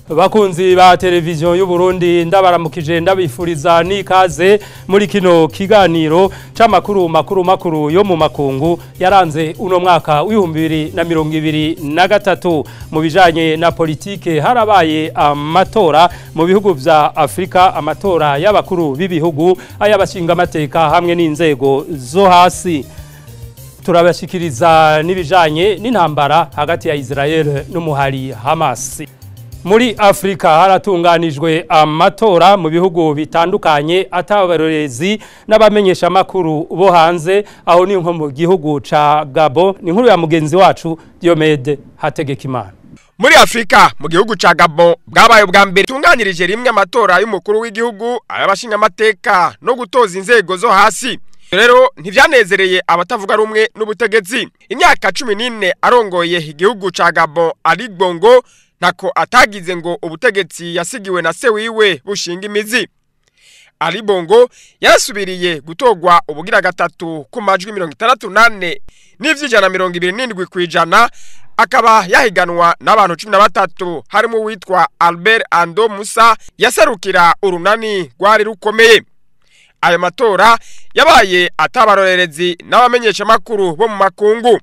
Bakunzi ba televiziyo y'u Burundi, ndabaramukije, ndabifuriza n'ikaze muri kino kiganiro c'amakuru makuru makuru yo mu makungu yaranze uno mwaka w'2023. Mu bijanye na politike, harabaye amatora mu bihugu vya Afrika, amatora y'abakuru b'ibihugu, ay'abashingamateka hamwe n'inzego zo hasi. Turabashikiriza n'ibijanye n'intambara hagati ya Israel n'umuhari Hamas. Muri Afrika haratunganijwe amatora mu bihugu bitandukanye atabarorezi n'abamenyesha makuru bo hanze. Aho ni nko mu gihugu ca Gabon. Ni nkuru ya mugenzi wacu Diomede Hategekimana. Muri Afrika, mu gihugu ca Gabon, bwabaye ubwa mbere tunganirije rimwe amatora y'umukuru w'igihugu, ay'abashingamateka no gutoza inzego zo hasi. Rero ntivyanezereye abatavuga rumwe n'ubutegetsi. Imyaka 14 arongoye igihugu ca Gabon, Ali Bongo ntako atagize ngo ubutegetsi yasigiwe na se wiwe bushinga imizi. Ali Bongo yarasubiriye gutogwa ubugira gatatu ku majwi 64.27%, akaba yahiganwa n'abantu 13, harimo uwitwa Albert Ando Musa yasarukira urunani rwari rukomeye. Ayo matora yabaye atabarorerezi n'abamenyesha makuru bo mu makungu.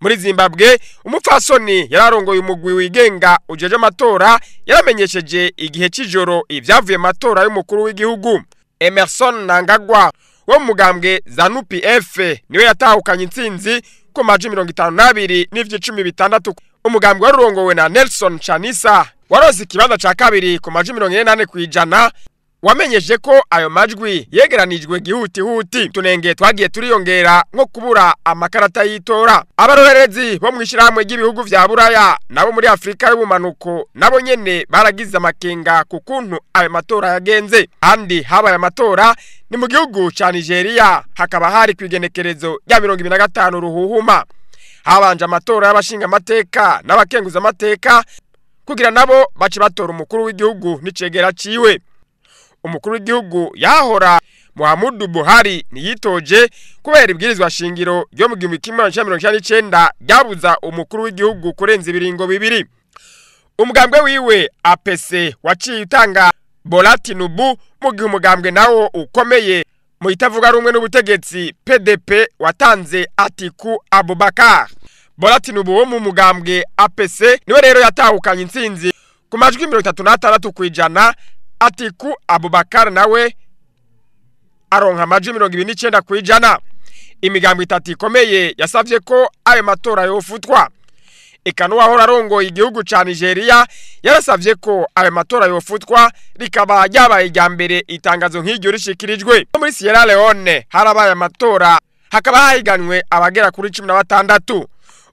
Muri Zimbabwe, umupfasoni yararongoye umugwi wigenga ujeje amatora yaramenyesheje igihe c'ijoro ivyavuye matora y'umukuru w'igihugu. Emerson Mnangagwa wo mu mugambwe ZANU PF niwe yatahukanye intsinzi ku majwi 52.16. Umugambwe warurongowe na Nelson Chamisa waronse ikibanza ca kabiri ku majwi 44%, wamenyesheje ko ayo majwi yegeranijwe gihutihuti. Tunenge twagiye turiyongera, nko kubura amakarata y'itora. Abarorerezi bo mw'ishirahamwe ry'ibihugu vya Buraya nabo muri Afrika y'ubumanuko nabo nyene baragize amakenga ku kuntu ayo matora yagenze. Andi habaye amatora ni mu gihugu ca Nigeria, hakaba hari kwigenekerezo rya 25 Ruhuhuma. Habanje amatora y'abashinga amateka n'abakenguza amateka, kugira nabo bace batora umukuru w'igihugu n'icegera ciwe. Umukuru w'igihugu yahora Muhammadu Buhari niyitoje kubera ibwirizwa shingiro ryo mu 1999 ryabuza umukuru w'igihugu kurenza ibiringo bibiri. Umugambwe wiwe APC waciye utanga Bola Tinubu, mu gihe umugambwe nawo ukomeye mu itavuga rumwe n'ubutegetsi PDP watanze Atiku Abubakar. Bola Tinubu wo mu mugambwe APC niwe rero yatahukanye intsinzi ku majwi 36%, Atiku Abubakar nawe aronka amajwi 29%. Imigambwe itatu ikomeye yasavye ko ayo matora yofutwa. Eka n'uwahora arongoye igihugu ca Nigeria yarasavye ko ayo matora yofutwa, rikaba ryabaye irya mbere itangazo nk'iryo rishikirijwe. Muri Sierra Leone harabaye amatora, hakaba hahiganwe abagera kuri 16.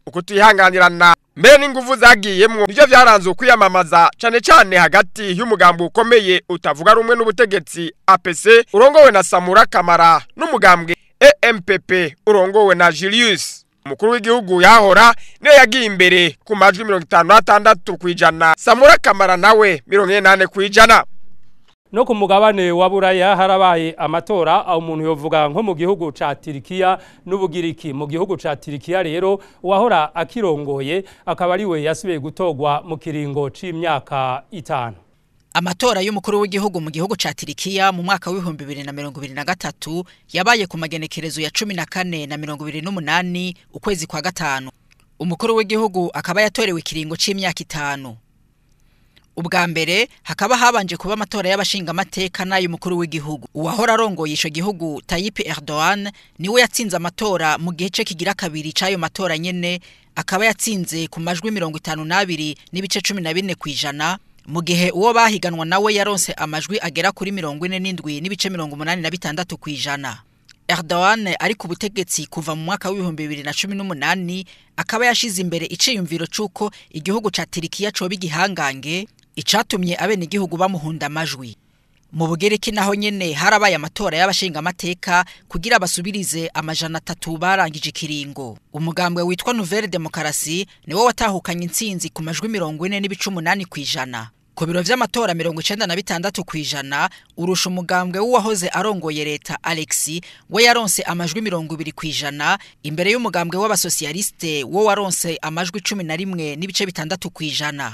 Ukutihanganirana mbere n'inguvu zagiyemwo nivyo vyaranze ukwiyamamaza, cane cane hagati y'umugambwe ukomeye utavuga rumwe n'ubutegetsi APC urongowe na Samura Kamara n'umugambwe EMPP urongowe na Julius. Umukuru w'igihugu yahora niyo yagiye imbere ku majwi 56%, Samura Kamara nawe 48%. No ku mugabane wa Buraya harabaye amatora, aho umuntu yovuga nko mu gihugu ca Turikiya n'Ubugiriki. Mu gihugu ca Turikiya rero, uwahora akirongoye akaba ariwe yasubiye gutogwa mu kiringo c'imyaka 5. Amatora y'umukuru w'igihugu mu gihugu ca Turikiya mu mwaka w'2023 yabaye ku magenekerezo ya 14 na 28 ukwezi kwa gatanu. Umukuru w'igihugu akaba yatorewe ikiringo c'imyaka 5. Ubwa mbere hakaba habanje kuba amatora y'abashingamateka n'ay'umukuru w'igihugu. Uwahora arongoye ico gihugu Tayyip Erdogan niwe yatsinze amatora mu gice kigira kabiri c'ayo matora nyene, akaba yatsinze ku majwi 52.14%, mu gihe uwo bahiganwa nawe yaronse amajwi agera kuri 47.86%. Erdogan ari ku butegetsi kuva mu mwaka w'2018, akaba yashize imbere iciyumviro c'uko igihugu ca Turikiya coba igihangange, icatumye abenegihugu bamuhunda amajwi. Mu Bugereki naho nyene harabaye amatora y'abashingamateka kugira basubirize 300 barangije ikiringo. Umugambwe witwa Nouvelle Démocratie niwo watahukanye intsinzi ku majwi 40.8%. Ku biro vy'amatora 96%, urusha umugambwe w'uwahoze arongoye leta Alexis, we yaronse amajwi 20%, imbere y'umugambwe w'abasocialiste wo waronse amajwi 11.6%.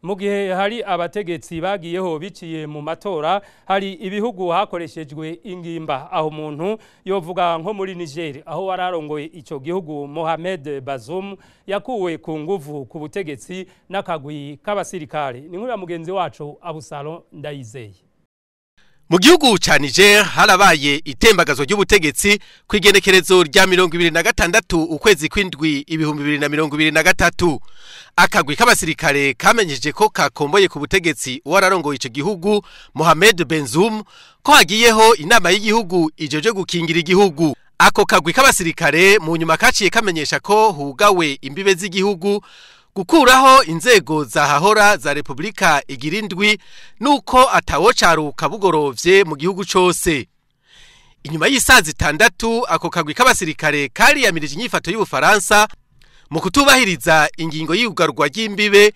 Mu gihe hari abategetsi bagiyeho biciye mu matora, hari ibihugu hakoreshejwe ingimba. Aho umuntu yovuga nko muri Niger, aho wararongoye ico gihugu Mohamed Bazoum yakuwe ku nguvu ku butegetsi n'akagwi k'abasirikare. Ni nkuru ya mugenzi wacu Abusalo Ndayizeye. Mu gihugu ca Niger harabaye itembagazwa ry'ubutegetsi ku igenekerezo rya 26 ukwezi kw'indwi 2023. Akagwi k'abasirikare kamenyesheje ko kakomboye ku butegetsi uwararongoye ico gihugu Mohamed Bazoum, ko hagiyeho inama y'igihugu ijeje gukingira igihugu. Ako kagwi k'abasirikare mu nyuma kaciye kamenyesha ko hugawe imbibe z'igihugu, gukuraho inzego zahahora za Republika igira indwi, nuko atawocaruka bugorovye mu gihugu cose. Inyuma y'isaha 6 ako kagwi k'abasirikare kariyamirije inyifato y'Ubufaransa mu kutubahiriza ingingo y'ugarwa ry'imbibe,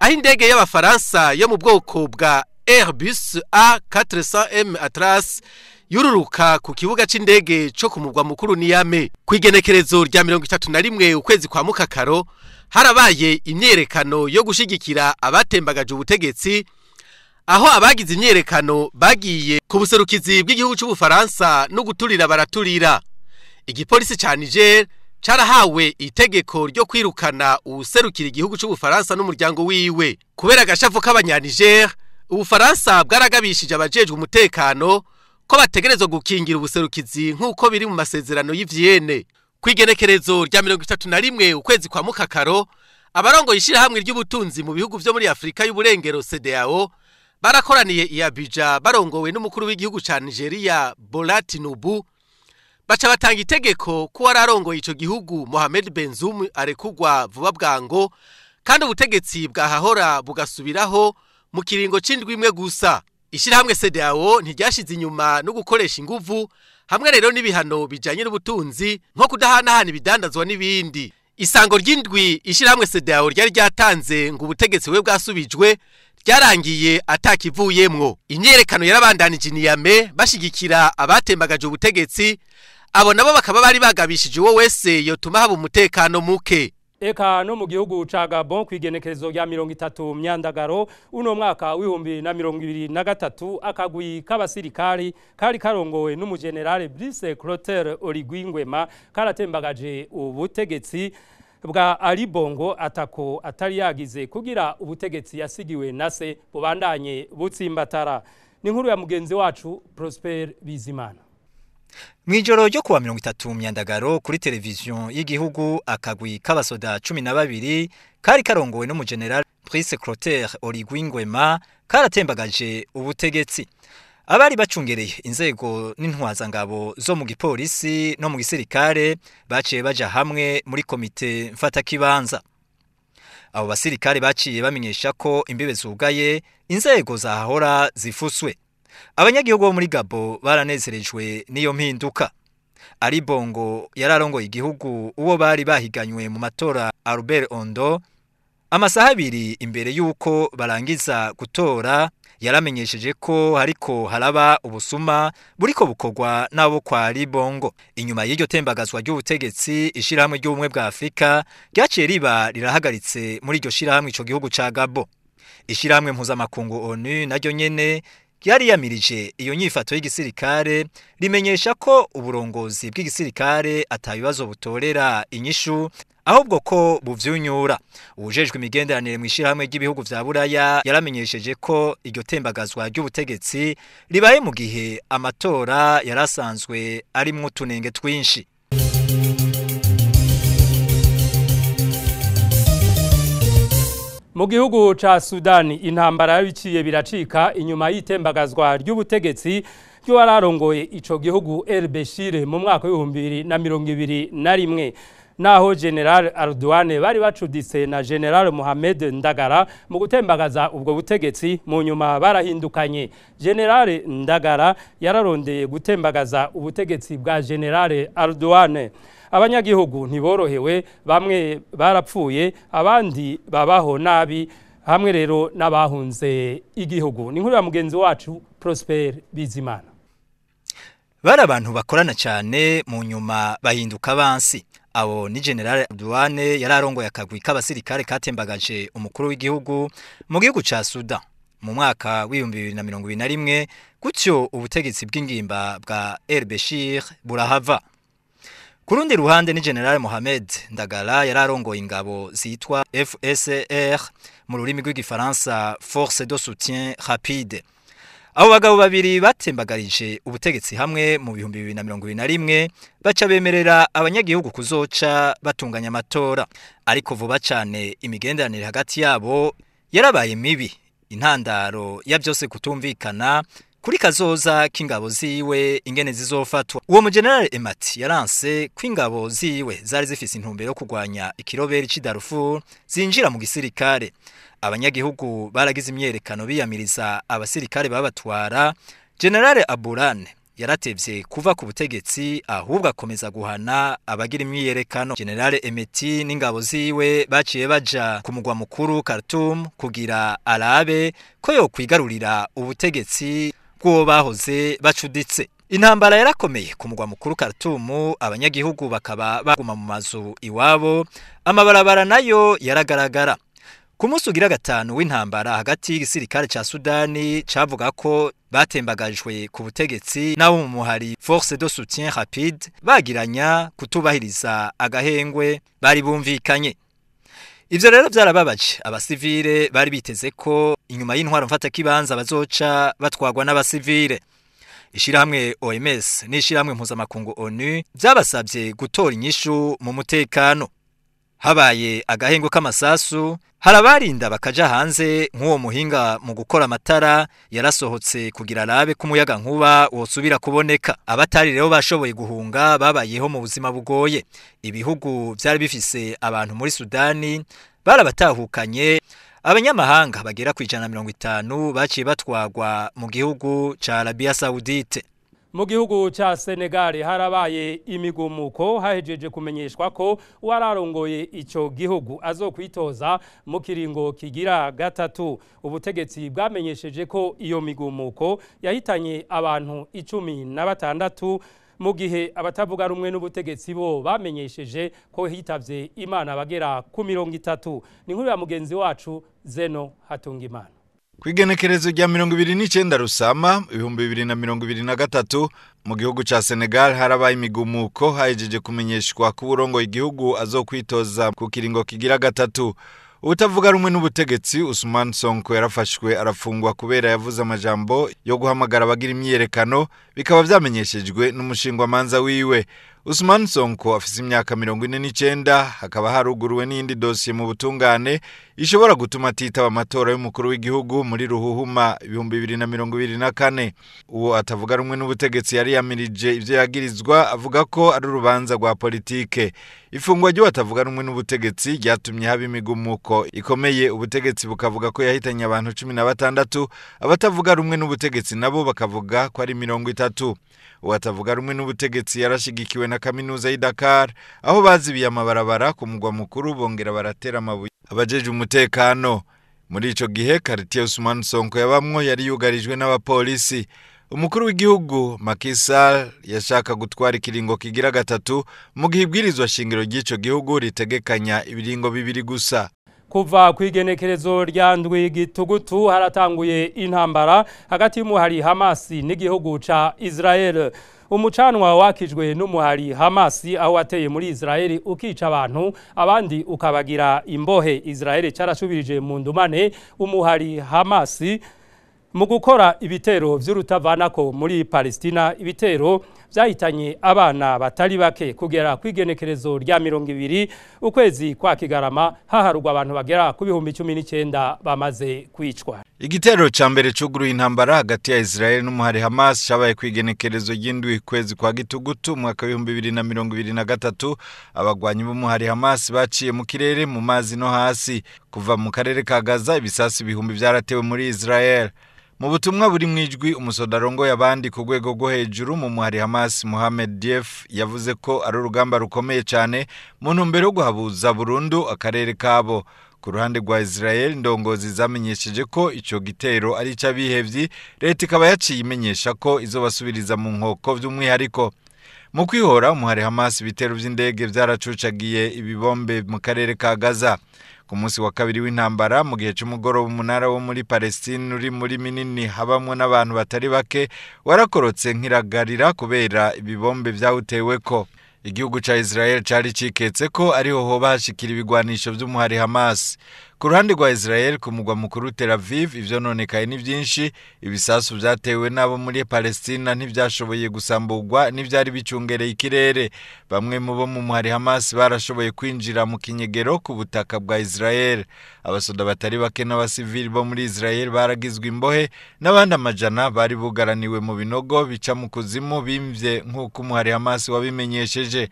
aho indege y'Abafaransa yo mu bwoko bwa Airbus A400M Atlas yururuka ku kibuga c'indege co ku mugwa mukuru Niamey. Ku igenekerezo rya 31 ukwezi kwa Mukakaro harabaye imyerekano yo gushigikira abatembagaje ubutegetsi, aho abagize imyerekano bagiye ku buserukizi bw'igihugu c'Ubufaransa no guturira baraturira. Igipolisi ca Niger carahawe itegeko ryo kwirukana uwuserukira igihugu c'Ubufaransa n'umuryango wiwe. Kubera agashavu k'abanya-Niger, Ubufaransa bwaragabishije abajejwe umutekano ko bategerezwa gukingira ubuserukizi nk'uko biri mu masezerano y'i Vienne. Ku igenekerezo rya 31 ukwezi kwa Mukakaro, abarongoye ishirahamwe ry'ubutunzi mu bihugu vyo muri Afrika y'Uburengero CEDEAO barakoraniye i Abuja barongowe n'umukuru w'igihugu ca Nigeria Bola Tinubu, baca batanga itegeko ko wararongoye ico gihugu Mohamed Bazoum arekugwa vuba bwango, kandi ubutegetsi bwahahora bugasubiraho mu kiringo c'indwi imwe gusa. Ishirahamwe CEDEAO ntiryashize inyuma no gukoresha inguvu hamwe rero n'ibihano bijanye n'ubutunzi nko kudahanahana ibidandazwa n'ibindi. Isango ry'indwi ishirahamwe CEDEAO ryari ryatanze ngo ubutegetsi bwe bwasubijwe ryarangiye atakivuyemwo. Imyerekano yarabandanije i Niamey bashigikira abatembagaje ubutegetsi, abo nabo bakaba bari bagabishije uwo wese yotuma haba umutekano muke. Eka no mu gihugu ca Gabon ku igenekerezo rya 30 Myandagaro uno mwaka w'2023, akagwi k'abasirikari kari karongowe n'umugenerale Brice Clotaire Oligui Nguema karatembagaje ubutegetsi bwa Ali Bongo atako atari yagize kugira ubutegetsi yasigiwe na se bubandanye butsimbatara. Ni nkuru ya mugenzi wacu Prosper Bizimana. Mwijoro ryo kuwa 30 Myandagaro kuri televiziyo y'igihugu, akagwi k'abasoda 12 kari karongowe n'umugeneral Brice Clotaire Oligui Nguema karatembagaje ubutegetsi. Abari bacungereye inzego n'intwazangabo zo mu gipolisi no mu gisirikare baciye baja hamwe muri komite mfatakibanza. Abo basirikare baciye bamenyesha ko imbibe zugaye, inzego zahahora zifuswe. Abanyagihugu bo muri Gabo baranezerejwe n'iyo mpinduka. Ali Bongo yararongoye igihugu uwo bari bahiganywe mu matora Albert Ondo, amasaha abiri imbere y'uko barangiza gutora yaramenyesheje ko hariko haraba ubusuma buriko bukorwa n'abo kwa Ali Bongo. Inyuma y'iryo tembagazwa ry'ubutegetsi, ishirahamwe ry'ubumwe bwa Afrika ryaciye riba rirahagaritse muri iryo shirahamwe ico gihugu ca Gabo. Ishirahamwe mpuzamakungu ONU naryo nyene ryariyamirije iyo nyifato y'igisirikare, rimenyesha ko uburongozi bw'igisirikare atabibazo butorera inyishu, ahubwo ko buvyunyura. Uwujejwe imigenderanire mu ishirahamwe ry'ibihugu vya Buraya yaramenyesheje ko iryo tembagazwa ry'ubutegetsi ribaye mu gihe amatora yarasanzwe arimwo utunenge twinshi. Mu gihugu ca Sudani intambara y'ibiciye biracika inyuma y'itembagazwa ry'ubutegetsi ry'uwararongoye ico gihugu El Bashir mu mwaka w'ibihumbi 2021, naho General Erdogan bari bacuditse na General Mohamed Ndagara mu gutembagaza ubwo butegetsi, mu nyuma barahindukanye. General Ndagara yararondeye gutembagaza ubutegetsi bwa General Erdogan. Abanyagihugu ntiborohewe, bamwe barapfuye abandi babaho nabi, hamwe rero n'abahunze igihugu. Ni nkuru ya mugenzi wacu Prosper Bizimana. Bari abantu bakorana cyane, mu nyuma bahinduka abansi. Abo ni General Abduane yari arongoye akagwi k'abasirikare katembagaje umukuru w'igihugu mu gihugu ca Sudan mu mwaka w'2021, gutyo ubutegetsi bw'ingimba bwa El Bashir burahava. Ku rundi ruhande ni General Mohamed Ndagala yari arongoye ingabo zitwa FSR, mu rurimi rw'igifaransa Force de Soutien Rapide. Abo bagabo babiri batembagarije ubutegetsi hamwe mu 2021, baca bemerera abanyagihugu kuzoca batunganya amatora, ariko vuba cyane imigenderanire hagati yabo yarabaye mibi. Intandaro ya byose kutumvikana kuri kazoza k'ingabo ziwe ingene zizofatwa. Uwo mu General Emati yaranse ko ingabo ziwe zari zifise intumbero yo kurwanya ikiroberi c'i Darfur zinjira mu gisirikare. Abanyagihugu baragize imyerekano biyamiriza abasirikare babatwara. General Aburane yaratevye kuva ku butegetsi, ahubwo akomeza guhana abagira imyiyerekano. General Emeti n'ingabo ziwe baciye baja ku mugwa mukuru Khartoum kugira arabe ko yokwigarurira ubutegetsi bw'uwo bahoze bacuditse. Intambara yarakomeye ku mugwa mukuru Khartoum, abanyagihugu bakaba baguma mu mazu iwabo, amabarabara nayo yaragaragara. Ku munsi ugira gatanu w'intambara hagati y'igisirikare ca Sudani cavuga ko batembagajwe ku butegetsi n'abo mu muhari Force de Soutien Rapide, bagiranya kutubahiriza agahengwe bari bumvikanye. Ivyo rero vyarababaje abasivile bari biteze ko inyuma y'intwaro mfatakibanza bazoca batwagwa n'abasivile. Ishirahamwe OMS n'ishirahamwe mpuzamakungu ONU vyabasavye gutora inyishu mu mutekano. Habaye agahengo k'amasasu, harabarinda bakaja hanze, nk'uwo muhinga mu gukora amatara yarasohotse kugira arabe ko umuyaga nkuba wosubira kuboneka. Abatari rero bashoboye guhunga babayeho mu buzima bugoye. Ibihugu vyari bifise abantu muri Sudani barabatahukanye. Abanyamahanga bagera ku 150 baciye batwagwa mu gihugu ca Arabia Saoudite. Mu gihugu ca Senegal harabaye imigumuko hahejeje kumenyeshwa ko wararongoye ico gihugu azokwitoza mu kiringo kigira gatatu. Ubutegetsi bwamenyesheje ko iyo migumuko yahitanye abantu 16, mu gihe abatavuga rumwe n'ubutegetsi bo bamenyesheje ko hitavye Imana bagera ku 30. Ni nkuru ya mugenzi wacu Zeno Hatungimana. Kwigenekerezo rya 29 Rusama 2023 mu gihugu ca Senegal harabaye imigumuko hahejeje kumenyeshwa ko uburongo igihugu azokwitoza ku kiringo kigira gatatu. Utavuga rumwe n'ubutegetsi Ousmane Sonko yarafashwe arafungwa kubera yavuze amajambo yo guhamagara abagira imyiyerekano, bikaba vyamenyeshejwe n'umushingwamanza wiwe. Ousmane Sonko afise imyaka 49, hakaba haruguruwe n'indi dosiye mu butungane ishobora gutuma atitaba amatora y'umukuru w'igihugu muri ruhuhuma 2024. Uwo atavuga rumwe n'ubutegetsi yari yamirije ivyo yagirizwa, avuga ko ari urubanza rwa politike. Ifungwa ry'uwo atavuga rumwe n'ubutegetsi ryatumye haba imigumuko ikomeye, ubutegetsi bukavuga ko yahitanye abantu 16, abatavuga rumwe n'ubutegetsi nabo bakavuga ko ari 30. Uwo atavuga rumwe n'ubutegetsi yarashigikiwe na kaminuza y'i Dakar, aho bazibiye amabarabara ku mugwa mukuru bongera baratera amabuye abajeje umutekano. Muri ico gihe quartier Ousmane Sonko yabamwo yari yugarijwe n'abapolisi. Umukuru w'igihugu Macky Sall yashaka gutwara ikiringo kigira gatatu, mu gihe ibwirizwa shingiro ry'ico gihugu ritegekanya ibiringo bibiri gusa. Kuva kwigenekerezo rya ndwi gitugutu haratanguye intambara hagati y'umuhari Hamas n'igihugu ca Israel. Umucanwa wakijwe n'umuhari Hamas aho wateye muri Israel ukica abantu, abandi ukabagira imbohe. Israel carasubirije mu ndumane umuhari Hamas mu gukora ibitero vy'urutavanako muri Palestina, ibitero vyahitanye abana batari bake. Kugera kwigenekerezo rya 20 ukwezi kwa Kigarama haharugwa abantu bagera ku 19,000 bamaze kwicwa. Igitero ca mbere cuguruye intambara hagati ya Israel n'umuhari Hamas cabaye kwigenekerezo ry'indwi kwezi kwa gitugutu mwaka 2023. Abagwanyi b'umuhari Hamas baciye mu kirere, mu mazi no hasi. Kuva mu karere ka Gaza ibisasi ibihumbi vyaratewe muri Israel. Mu butumwa buri mwijwi, umusodarongo yabandi ku rwego rwo hejuru mu muhari Hamas Mohamed Dief yavuze ko ari urugamba rukomeye cyane mu ntumbero yo guhabuza burundu akarere kabo. Ku ruhande rwa Israel, ndongozi zamenyesheje ko ico gitero ari ic'abihevyi, leta ikaba yaciye imenyesha ko izobasubiriza mu nkoko vy'umwihariko. Mu kwihora umuhari Hamas, ibitero vy'indege vyaracucagiye ibibombe mu karere ka Gaza. Ku munsi wa kabiri w'intambara, mu gihe c'umugoroba, umunara wo muri Palestine uri muri minini habamwo n'abantu batari bake warakorotse nk'iragarira kubera ibibombe vyawuteweko. Igihugu ca Israel cari ciketse ko ariho hoba hashikira ibigwanisho vy'umuhari Hamas. Ku ruhande rwa Israel, ku mugwa mukuru Tel Aviv, ivyononekaye ni vyinshi. Ibisasu vyatewe n'abo muri Palestina ntivyashoboye gusamburwa n'ivyari bicungereye ikirere. Bamwe mu bo mu muhari Hamas barashoboye kwinjira mu kinyegero ku butaka bwa Israel. Abasoda batari bake n'abasivili bo muri Israel baragizwe imbohe, n'abandi amajana bari bugaraniwe mu binogo bica mu kuzimu bimvye, nk'uko umuhari Hamas wabimenyesheje.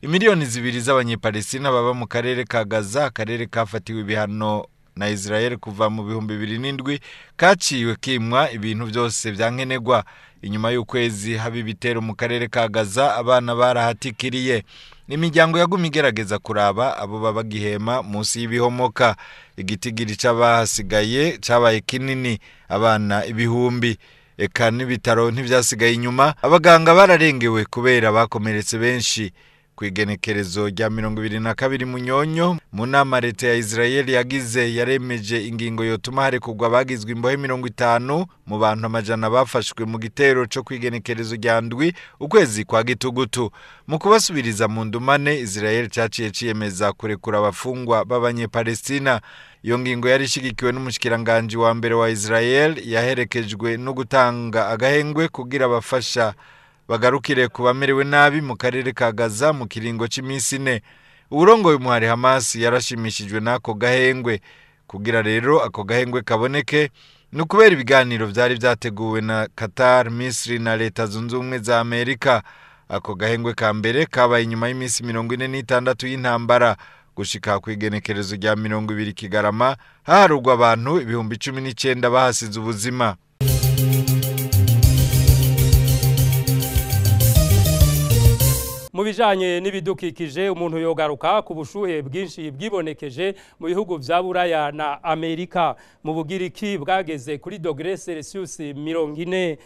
Imiliyoni 2 z'Abanyepalestina baba mu karere ka Gaza, akarere kafatiwe ibihano na Israel kuva mu 2007, kaciwe kimwa ibintu byose vyankenerwa. Inyuma y'ukwezi haba ibitero mu karere ka Gaza, abana barahatikiriye. Imiryango yaguma igerageza kuraba abo baba gihema munsi y'ibihomoka. Igitigiri c'abahasigaye cabaye kinini, abana ibihumbi. Eka n'ibitaro ntivyasigaye inyuma, abaganga bararengewe kubera bakomeretse benshi. Ku igenekerezo rya 22 Munyonyo, mu nama leta ya Israel yagize, yaremeje ingingo yotuma harekurwa abagizwe imbohe 50 mu bantu amajana bafashwe mu gitero co ku igenekerezo rya 7 ukwezi kwa Gitugutu. Mu kubasubiriza mu ndumane, Israel caciye ciyemeza kurekura abafungwa b'Abanyepalestina. Iyo ngingo yari ishigikiwe n'umushikiranganji wa mbere wa Israel, yaherekejwe no gutanga agahengwe kugira abafasha bagarukire ku bamerewe nabi mu karere ka Gaza mu kiringo cy'iminsi 4. Uwurongoye umuhari Hamas yarashimishijwe n'ako gahengwe. Kugira rero ako gahengwe kaboneke ni ukubera ibiganiro vyari vyateguwe na Qatar, Misri na Leta Zunze Ubumwe za Amerika. Ako gahengwe ka mbere kabaye inyuma y'iminsi 46 y'intambara. Gushika ku igenekerezo rya 20 Kigarama, haharurwa abantu 19,000 bahasize ubuzima. Mu bijanye n'ibidukikije, umuntu yogaruka ku bushuhe bwinshi bwibonekeje mu bihugu vya Buraya na Amerika. Mu Bugiriki bwageze kuri degré Celsius 42.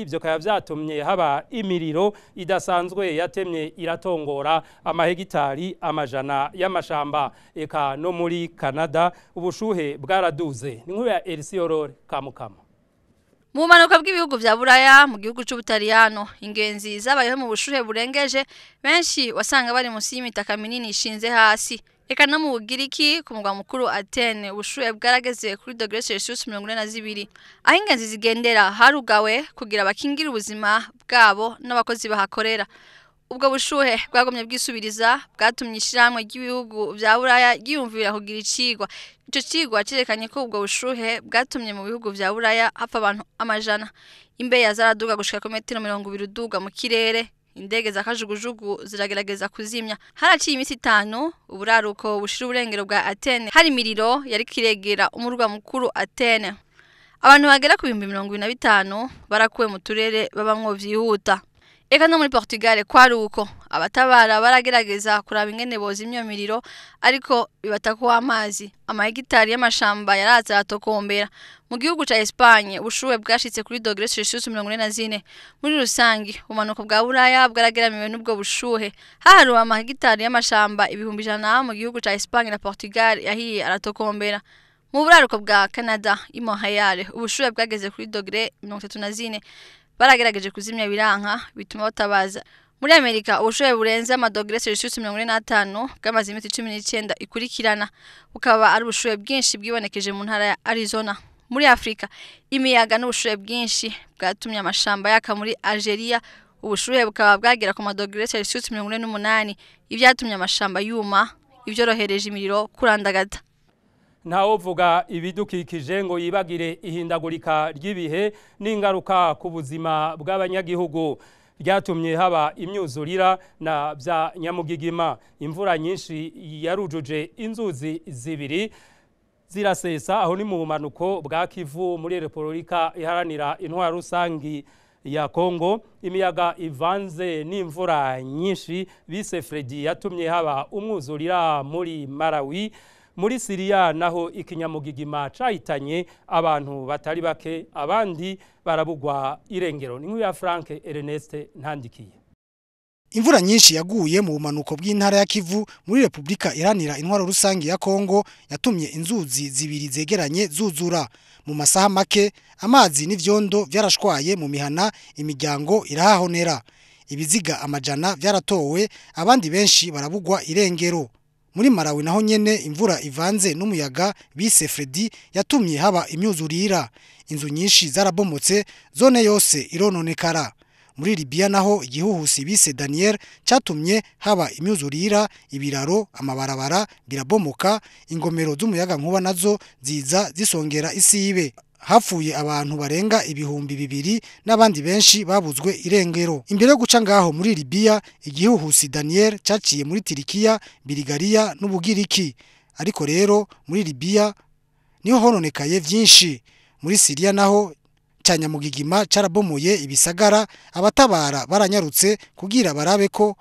Ivyo kaba vyatumye haba imiriro idasanzwe yatemye iratongora amahegitari amajana y'amashamba. Eka no muri Canada ubushuhe bwaraduze. Ni nkuru ya Elsie Aurore Kamukama. Mu bumanuko bw'ibihugu vya Buraya, mu gihugu c'Ubutaliyano, ingenzi zabayeho mu bushuhe burengeje, benshi wasanga bari munsi y'imitaka minini ishinze hasi. Eka no mu Bugiriki, ku mugwa mukuru Athene, ubushuhe bwarageze kuri degré Celsius 42. Aho ingenzi zigendera harugawe kugira bakingire ubuzima bwabo n'abakozi bahakorera. Ubwo bushuhe bwagomye bwisubiriza bwatumye ishirahamwe ry'ibihugu vya Buraya ryiyumvira kugira icigwa. Ico cigwa cerekanye ko ubwo bushuhe bwatumye mu bihugu vya Buraya hapfa abantu amajana. Imbeya zaraduga gushika ku metero 20 uduga mu kirere. Indege za kajugujugu ziragerageza kuzimya. Haraciye iminsi 5 uburaruko bushira uburengero bwa Athene hari imiriro yari kiregera umurwa mukuru Athene. Abantu bagera ku 25,000 barakuwe mu turere babamwo vyihuta. Eka no muri Portugal kwari uko, abatabara baragerageza kuraba ingene bozimya iyo miriro, ariko bibatako amazi. Amahegitari y'amashamba yaraza aratokombera. Mu gihugu ca Espagne ubushuhe bwashitse kuri degré Celsius 44. Muri rusangi, ubumanuko bwa Buraya bwarageramiwe n'ubwo bushuhe. Haharuwe amahegitari y'amashamba 100,000 mu gihugu ca Espagne na Portugal yahiye aratokombera. Mu buraruko bwa Canada, i Montreal, ubushuhe bwageze kuri degré 34. Baragerageje kuzimya biranka, bituma batabaza. Muri Amerika ubushuhe burenze amadogere Celsius 45 bwamaze iminsi 19 ikurikirana, bukaba ari ubushuhe bwinshi bwibonekeje mu ntara ya Arizona. Muri Afrika, imiyaga n'ubushuhe bwinshi bwatumye amashamba yaka muri Algeria, ubushuhe bukaba bwagera ku madogere Celsius 48, ivyatumye amashamba yuma, ivyorohereje imiriro kurandagata. Ntawuvuga ibidukikije ngo yibagire ihindagurika ry'ibihe n'ingaruka ku buzima bw'abanyagihugu. Ryatumye haba imyuzurira na bya nyamugigima. Imvura nyinshi yarujuje inzuzi zibiri zirasesa, aho ni mu bumanuko bwa Kivu muri Repubulika Iharanira Intwaro Rusangi ya Kongo. Imiyaga ivanze n'imvura nyinshi bise Freddy yatumye haba umwuzurira muri Malawi. Muri Syria naho ikinyamugigima cahitanye abantu batari bake, abandi barabugwa irengero. Ni ya Frank Ernest Ntandikiye. Imvura nyinshi yaguye mu bumanuko bw'intara ya Kivu muri Republika Iharanira Intwaro Rusangi ya Kongo yatumye inzuzi zibiri zegeranye zuzura. Mu masaha make amazi n'ivyondo vyarashwaye mu mihana, imiryango irahahonera. Ibiziga amajana vyaratowe, abandi benshi barabugwa irengero. Muri Malawi naho nyene imvura ivanze n'umuyaga bise Freddy yatumye haba imyuzurira. Inzu nyinshi zarabomotse, zone yose irononekara. Muri Libya naho igihuhusi bise Daniel cyatumye haba imyuzurira, ibiraro, amabarabara birabomoka, ingomero z'umuyaga nkuba nazo ziza zisongera isibe. Hapfuye abantu barenga 2000 n'abandi benshi babuzwe irengero. Imbere yo guca ngaho muri Libya, igihuhusi Daniel cyaciye muri Turikiya, Bulgaria n'Ubugiriki. Ariko rero muri Libya niho hononekaye vyinshi. Muri Syria naho cyanyamugigima carabomoye ibisagara, abatabara baranyarutse kugira barabe ko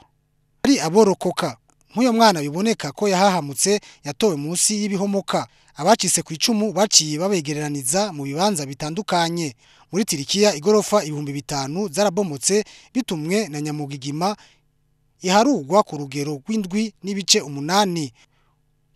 ari aborokoka. Nk'uyo mwana biboneka ko yahahamutse yatowe munsi y'ibihomoka. Abacitse ku icumu baciye babegereraniza mu bibanza bitandukanye. Muri Turikiya igorofa 5000 zarabomotse bitumwe na nyamugigima iharugwa ku rugero rw'7.8.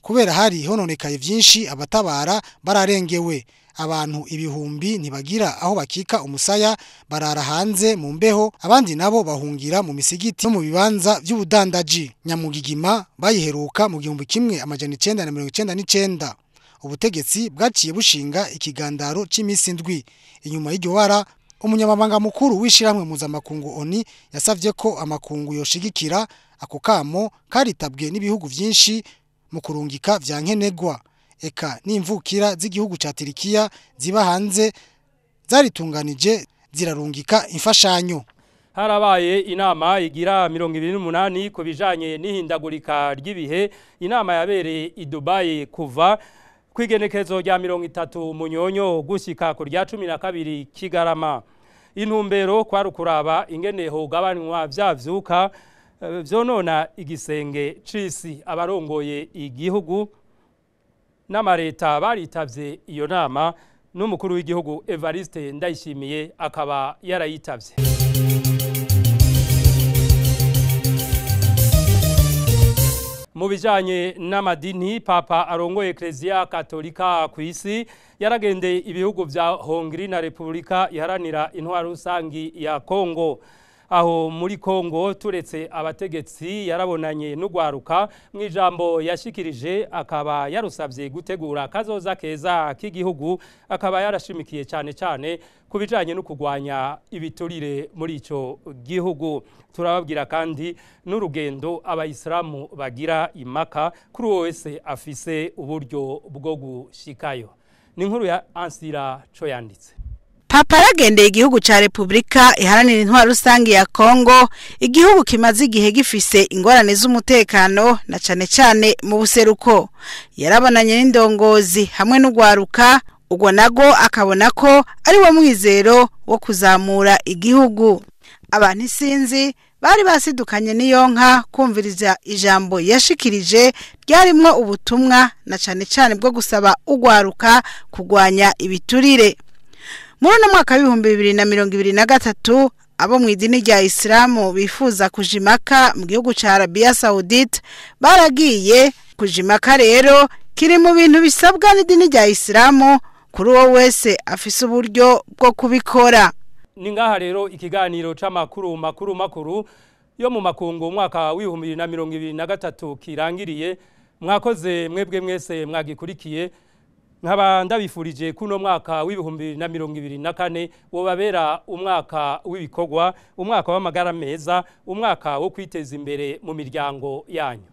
Kubera hari hononekaye vyinshi, abatabara bararengewe. Abantu ibihumbi ntibagira aho bakika umusaya, barara hanze mu mbeho, abandi nabo bahungira mu misigiti no mu bibanza by'ubudandaji. Nyamugigima bayiheruka mu 1999. Ubutegetsi bwaciye bushinga ikigandaro c'imisi 7. Inyuma y'iryo bara, umunyamabanga mukuru w'ishirahamwe mpuzamakungu ONU yasavye ko amakungu yoshigikira ako kamo karitabwe n'ibihugu vyinshi mu kurungika vya nkenegwa. Eka n'imvukira z'igihugu ca Turikiya ziba hanze zaritunganije zirarungika imfashanyo. Harabaye inama igira 28 ku bijanye n'ihindagurika ry'ibihe. Inama yabereye i Dubai kuva kwigenekezo rya 30 Munyonyo gushika ku rya 12 Kigarama. Intumbero kwari kuraba ingene hogabanywa vyavyuka vyonona igisenge c'isi. Abarongoye igihugu n'amareta baritavye iyo nama, n'umukuru w'igihugu Evariste Ndayishimiye akaba yarayitavye. Mu bijanye n'amadini, Papa arongoye Ecclesia Katolika ku isi yaragendeye ibihugu vya Hongrie na Republika Iharanira Intwaro Rusangi ya Kongo. Aho muri Kongo turetse abategetsi yarabonanye n'ugwaruka. Mu ijambo yashikirije akaba yarusabye gutegura kazoza keza k'igihugu, akaba yarashimikiye cyane cyane ku bijanye no kugwanya ibiturire muri ico gihugu. Turababwira kandi n'urugendo abayisilamu bagira imaka kuri uwo wese afise uburyo bwo gushikayo. Ni inkuru ya Ansira co yanditse. Papa aragendeye igihugu ca Republika Iharanira Intwaro Rusangi ya Kongo, igihugu kimaze igihe gifise ingorane z'umutekano na cane cane mu buseruko. Yarabonanye n'indongozi hamwe n'ugwaruka, ubwo nago akabona ko ari wo mwizero wo kuzamura igihugu. Abantu isinzi bari basidukanye n'iyo nka kumviriza ijambo yashikirije ryarimwo ubutumwa na cane cane bwo gusaba ugwaruka kugwanya ibiturire. Muri uno mwaka w'ibihumbi 2023 abo mu idini rya Islamu bifuza kujimaka mu gihugu ca Arabia Saudite baragiye kujimaka. Rero kiri mu bintu bisabwa n'idini rya Islamu kuri uwo wese afise uburyo bwo kubikora. Ni ngaha rero ikiganiro c'amakuru makuru makuru yo mu makungu umwaka w'ibihumbi 2023 kirangiriye. Mwakoze mwebwe mwese mwagikurikiye. Nkaba ndabifurije kuno mwaka w'ibihumbi 2024 wobabera umwaka w'ibikorwa, umwaka w'amagara meza, umwaka wo kwiteza imbere mu miryango yanyu.